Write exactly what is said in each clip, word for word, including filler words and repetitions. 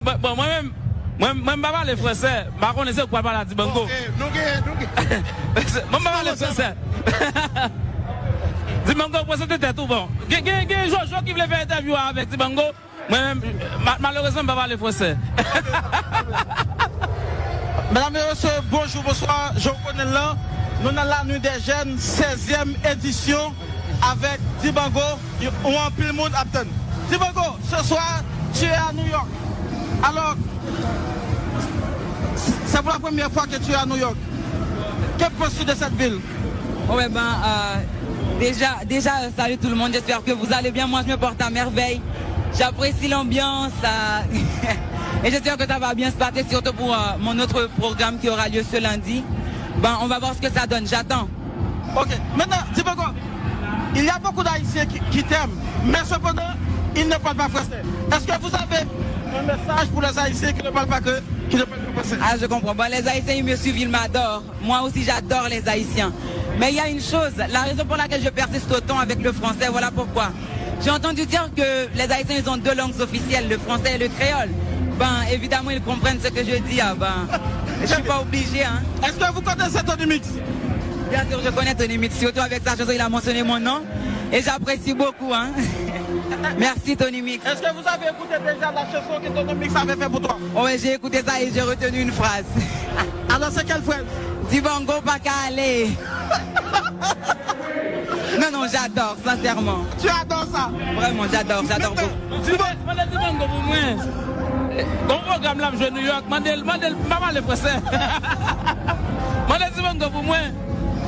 Bon, bon, mwen menm, mwen, mwen m pa pale fransè, m pa konnen se ou k pral pale a Dibango. Bon, eh, nou gen, nou gen. Mwen m pa pale fransè. Dibango, prezante tèt ou, bon. Gen, gen, gen Jojo ki vle fè entèvyou avèk Dibango. Mwen menm, ma-, malerezman, m pa pale fransè. Medam e mesye, bonjou, bonswa. Jan w konnen l lan, nou nan La Nuit des Jeunes, sèzyèm edisyon avèk Dibango, yon anpil moun ap tann. Dibango, ce soir, tu es à New York. Alors, c'est pour la première fois que tu es à New York. Que penses-tu de cette ville? Bon, eh ben, euh, déjà, déjà, euh, salut tout le monde. J'espère que vous allez bien. Moi, je me porte à merveille. J'apprécie l'ambiance, euh, et j'espère que ça va bien se passer, surtout pour euh, mon autre programme qui aura lieu ce lundi. Ben, on va voir ce que ça donne. J'attends. Ok. Maintenant, Dibango, il y a beaucoup d'Haïtiens qui, qui t'aiment, mais cependant, ils ne parlent pas français. Est-ce que vous avez un message pour les Haïtiens qui ne parlent pas que, qui ne parlent pas français? Ah, je comprends. Bon, les Haïtiens, ils me suivent, ils m'adorent. Moi aussi, j'adore les Haïtiens. Mais il y a une chose, la raison pour laquelle je persiste autant avec le français, voilà pourquoi. J'ai entendu dire que les Haïtiens, ils ont deux langues officielles, le français et le créole. Ben, évidemment, ils comprennent ce que je dis. Ah, ben, je suis pas obligé, hein. Est-ce que vous connaissez Tony Mix? Bien sûr, je connais Tony Mix, surtout avec sa chanson, il a mentionné mon nom. Et j'apprécie beaucoup, hein. Merci, Tony Mix. Est-ce que vous avez écouté déjà la chanson que Tony Mix avait fait pour toi? Ouais, j'ai écouté ça et j'ai retenu une phrase. Alors, c'est quelle phrase? Dibango pa ka ale. Non, non, j'adore, sincèrement. Tu adores ça? Vraiment, j'adore, j'adore beaucoup. Dibango, mande Dibango pou mwen. Bon pwogram la, m jwe New York. Mande l, mande l, m pa pale fransè. Mande Dibango pou mwen.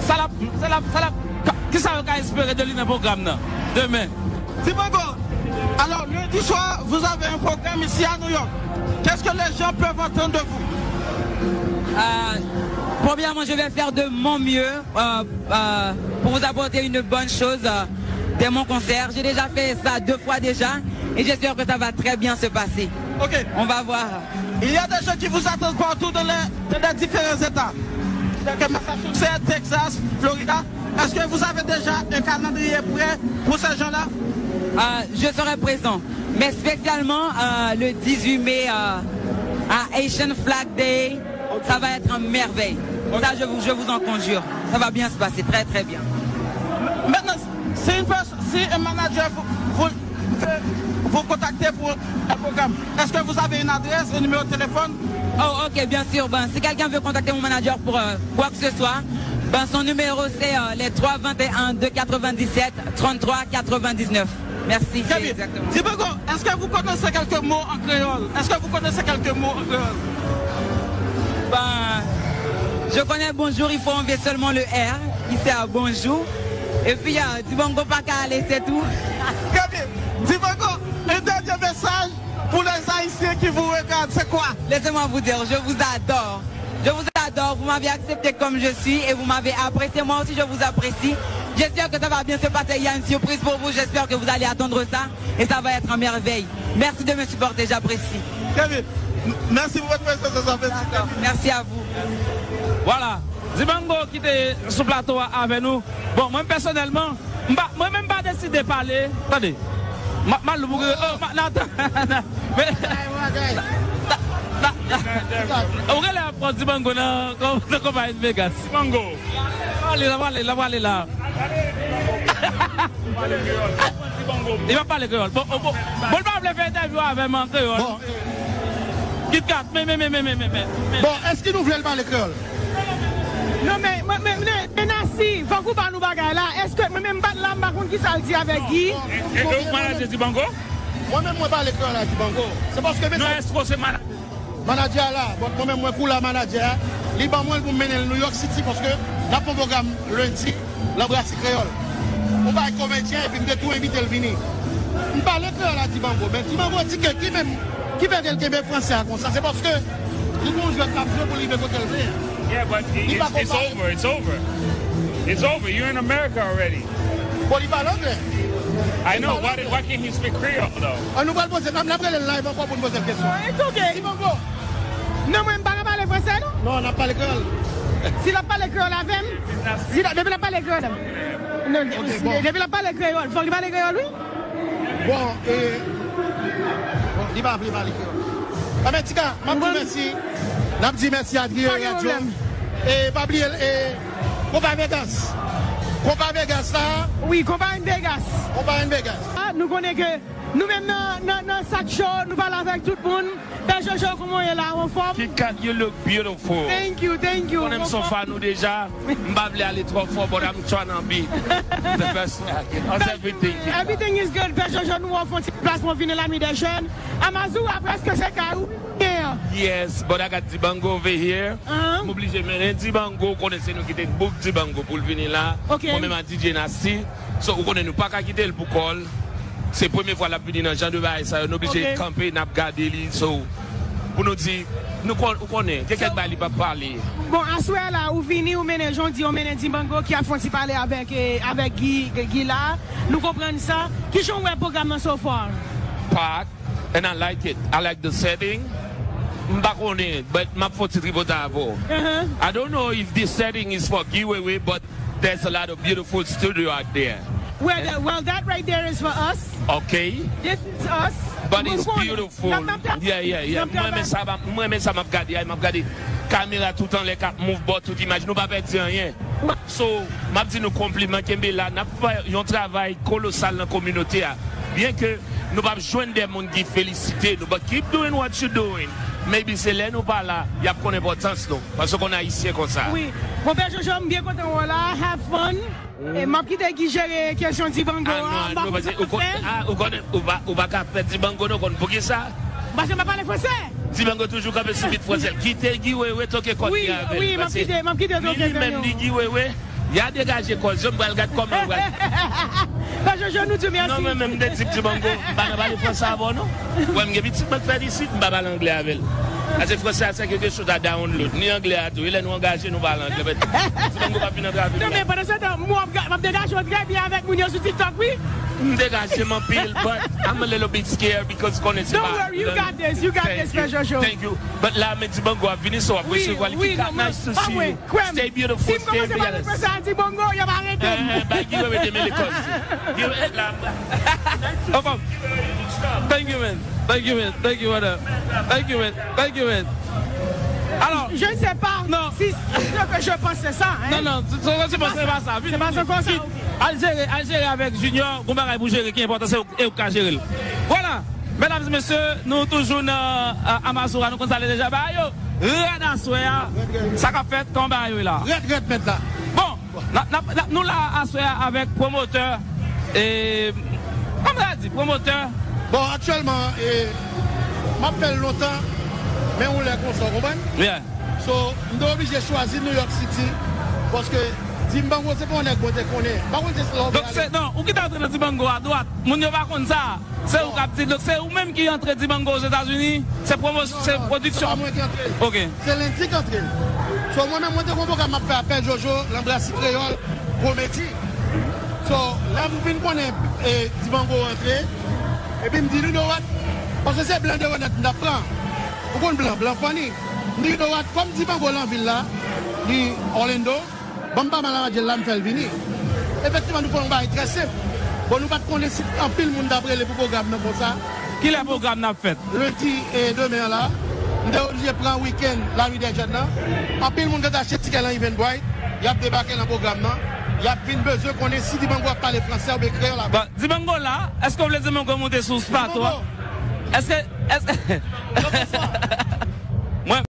Sa l ap, sa l ap, sa l ap, ka- kisa yo ka espere de li nan pwogram nan demen? Dibango, alors lundi soir, vous avez un programme ici à New York. Qu'est-ce que les gens peuvent attendre de vous? Euh, premièrement, je vais faire de mon mieux euh, euh, pour vous apporter une bonne chose euh, dès mon concert. J'ai déjà fait ça deux fois déjà et j'espère que ça va très bien se passer. Ok. On va voir. Il y a des gens qui vous attendent partout dans les, dans les différents États. Tels que Massachusetts, Texas, Florida. Est-ce que vous avez déjà un calendrier prêt pour ces gens-là? Euh, je serai présent, mais spécialement euh, le dix-huit mai euh, à Haitian Flag Day. Ça va être en merveille. Ça, je vous, je vous en conjure. Ça va bien se passer, très très bien. Maintenant, si une personne, si un manager vous, vous, veut vous contacter pour un programme, est-ce que vous avez une adresse, un numéro de téléphone? Oh, ok, bien sûr. Ben, si quelqu'un veut contacter mon manager pour euh, quoi que ce soit, ben, son numéro c'est euh, les trois vingt et un deux quatre-vingt-dix-sept trente-trois quatre-vingt-dix-neuf. Merci, c'est exactement. Dibango, est-ce que vous connaissez quelques mots en créole? Est-ce que vous connaissez quelques mots en créole? Ben, je connais bonjour, il faut enlever seulement le R. Il sert à bonjour. Et puis, euh, Dibango pa ka ale, c'est tout. Très bien. Dibango, un dernier message pour les Haïtiens qui vous regardent, c'est quoi? Laissez-moi vous dire, je vous adore. Je vous adore, vous m'avez accepté comme je suis et vous m'avez apprécié. Moi aussi, je vous apprécie. J'espère que ça va bien se passer. Il y a une surprise pour vous. J'espère que vous allez attendre ça et ça va être en merveille. Merci de me supporter, j'apprécie. Très bien. Merci pour votre présence. Merci à vous. Voilà. Dibango ki te sou plato a avè nou. Bon, mwen pèsonèlman, m pa, mwen menm pa deside pale. Tande. M ap mal pou oh, ma, nan, nan, men, ou genlè ap pran Dibango nan nan konpayi Vegas. Dibango. L ap pale, l ap pale, l ap pale la. Li pa pale kreyòl. Bon, bon, bon, l pa vle fè entèvyou avè m an kreyòl. Kit Kat, men, men, men, men, men, men, men. Bon, èske nou vle l pale kreyòl? Non, men, men, men, men, men Nasi, fòk ou ba nou bagay la. Èske mwen menm m pa t la, m pa konn kisa l di avèk Guy. E, e, e ou manadjè Dibango? Mwen menm mwen pale kreyòl a Dibango. Se paske Non, èske w se manadjè? Manadjè a la, bon, mwen menm mwen koulè a manadjè a, li ban mwen l pou m mennen l New York City paske n ap fè yon pwogram lendi nan Brasi Kreyòl. Yon bagay komedyen epi m te tou envite l vini. M pale kreyòl a Dibango, men Dibango di ke ki menm ki fè ke l kenbe fransè a konsa, se paske li gon jwèt l ap jwe pou l rive kote l vle a. Yeah, but it's, it's over. It's over. It's over. You're in America already. Bon, li pale anglè. I know. Why, why can't he speak Creole though? An nou pral poze, n ap rele l live ankò pou n poze l kesyon. It's okay. Dibango. Non, mwen m pa ka pale fransè non. Non, n ap pale kreyòl. Si l ap pale kreyòl avè m, si l ap, depi l ap pale kreyòl. Non, Ok, bon. Depi l ap pale kreyòl, fòk li pale kreyòl wi. Bon, e, bon, li pa vle pale kreyòl. Amètika, m ap di mèsi. N ap di mèsi a Griot Radio. E pa bliye, e, Konpa Vegas. Konpa Vegas la. Wi, Konpa Vegas. Konpa Vegas. Ah, nou konnen ke nou menm nan, nan, nan Sak Show, nou pale avèk tout moun. Pè Jojo, kòman w ye la, ou anfòm? Kit Kat, you look beautiful. Thank you, thank you. Konnen m se fan ou deja. M pa vle ale twò fò, but I'm trying to be the best way I can. How's everything, Kit Kat? Everything is good. Pè Jojo, nou ofè w ti plasman, vini la nuit des jeunes. Amazou a prèske se kay ou. Yeah. Yes, but I got Dibango over here. M oblije mennen Dibango, ou konnen se nou ki te book Dibango pou l vini la. Ok. Mwen menm a D J Nasty. So, ou konnen nou pa ka kite l pou kò l. Se premye fwa l ap vini nan jan de bagay sa yo. Nou oblije kanpe, n ap gade li. So, pou nou di, nou kon-, ou konnen, gen kèk bagay li p ap pale. Bon, aswè la, ou vini, ou mennen, jan w di, ou mennen Dibango ki ap fè yon ti pale avèk, eh, avèk Guy, Guy la. Nou konprann sa. Kijan w wè pwogram nan so far? Pak. And I like it. I like the setting. M pa konnen, but m ap fè yon ti tripotay avè w. I don't know if this setting is for giveaway, but there's a lot of beautiful studio out there. Well, that, well, that right there is for us. Okay. This is us. But it's beautiful. Yeah, yeah, yeah. M renmen sa, m renmen sa m ap gade a, m ap gade kamera tout anlè k ap move bò tout imaj. Nou pa pèdi anyen. So, m ap di nou konpliman, kenbe la. N ap fè yon travay kolosal nan kominote a. Byen ke nou p ap jwenn de moun ki felisite nou, but keep doing what you doing. Maybe se lè nou pa la, y ap konn enpòtans nou. Paske konn Ayisyen konsa. Wi. Bon, Pè Jojo, m byen kontan wè w la. Have fun. E m ap kite Guy jere kesyon Dibango a. Ah, non, non, paske ou konn, ah, ou konn, ou pa, ou pa ka fè Dibango, non, konn poukisa? Paske m pa pale fransè. Dibango toujou kanpe sou bit fransè. Kite Guy Wewe toke kòd li avè l. Wi, wi, m ap kite, m ap kite toke li menm, li Guy Wewe. Y a degaje kòz yo, m pral gad kòman yo pral. Pè Jojo, nou di w mèsi. Non, mwen menm, m te di Dibango, m pa nan pale fransè avè w, non. Wè, m gen pitit mwen k fèt isit, m pa pale anglè avè l. Paske fransè a, se quelque chose à download. Ni anglè a tou. E lè nou angaje, nou pale anglè. But Dibango pa vin antre avè nou la. Non, men pandan se tan, mwen, m ap ga-, m ap degaje w trè byen avèk moun yo sou TikTok, wi. M degaje m anpil, but I'm a little bit scared because konnen se pa. Don't worry, you got this, you got this, Pè Jojo. Thank you. But la, men Dibango ap vini, so ap resevwa li. Kit Kat, nice to see you. Stay beautiful, stay fearless. Si m kòmanse pale fransè a Dibango, y ap arete m. Eh, bay Guy Wewe demele kòz. Guy Wewe la. Thank you, man. Thank you, man. Thank you, brother. Thank you, man. Thank you, man. Alors, je ne sais pas si ce que je pense, c'est ça, hein. Non, non, ce que tu penses, c'est pas ça. Vin, vin, vin. Al jere, al jere avèk Junior, gon bagay pou jere ki enpòtan, se ou, e ou ka jere l. Voilà. Medam e mesye, nou toujou nan, euh, Amazura, nou konn sa l ye deja. Bagay yo rèd aswè a. Sa k ap fèt, kòman bagay yo ye la? Rèd, rèd, mèt la. Bon, n ap, n ap, n ap, nou la aswè a avèk pwomotè, e, kòman sa di, pwomotè? Bon, aktyèlman, e, m ap fè l lontan, men yon lè konsa, w konprann? Yeah. So, m te oblije chwazi New York City, paske Dibango se pa yon nèg mwen te konnen. M pa konn si se la w vle ale. Donk, se, non, ou ki te antre nan Dibango a dwat, moun yo pa konn sa. Se ou k ap di, donk se ou menm ki antre Dibango Ozetazini? Se pwomosyon, se pwodiksyon? Non, non, se pa mwen ki antre l. Ok. Se Lundi k antre l. So, mwen menm, mwen te gen yon pwogram m ap fè ak Pè Jojo, Lanbrasi Kreyòl, Komedi. So, lè m vin konnen, e, Dibango antre, epi m di, you know what? Paske se blan de Renèt m t ap pran. Ou konn blan, blan funny. M di, you know what? Kòm Dibango nan vil la, li Orlando, ban m pa mal aranjel la, m fè l vini. Efektivman, nou fè yon bagay trè senp. Bon, nou pa t konnen si anpil moun t ap rele pou pwogram nan konsa. Kilè pwogram nan ap fèt? Lendi, e, demen an la. M te oblije pran wikenn Lari dè Jèn nan. Anpil moun gentan achte tikè nan Eventbrite. Y ap debake nan pwogram nan. Y ap vin bezwen konnen si Dibango ap pale fransè oubyen kreyòl avè m. Bon, Dibango la, èske w vle Dibango monte sou plato a? Dibango. Èske, èske... Kèlkeswa.